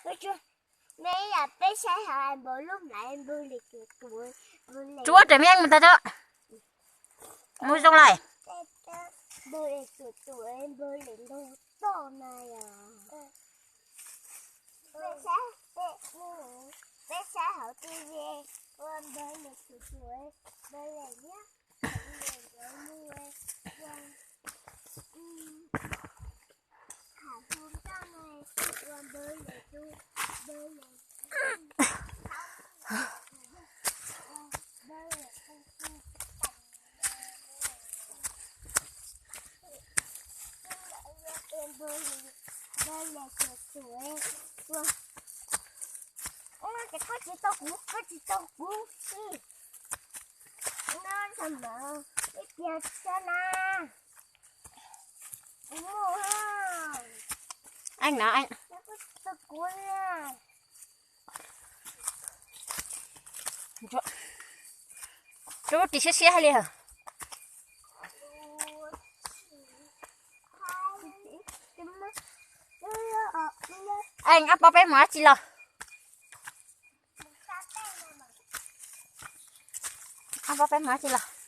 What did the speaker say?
Peb yam peb saib hauv npawg lub maiv npawg li tus tus, npawg li Tsuab rau meb mus tag tso. Mus zoo lawm. Npawg li tus tus, npawg li ntug toj na yom. Peb saib, peb saib hauv tv, ua npawg li tus tus, npawg li nyob, npawg li ntawd mus, ua, ua, hu nroj na, ua npawg li tus, npawg li, npawg li, npawg li tus tus, ua, ua, ces koj tsis tau kuv, koj tsis tau kuv, no, ib tiag tsa na. Kuv mus, Eej no, Eej. Koj tsis tau kuv na. Rub ris siab siab hais li hos. Eej, ob peb mus dab tsi los? Ob peb mus dab tsi los?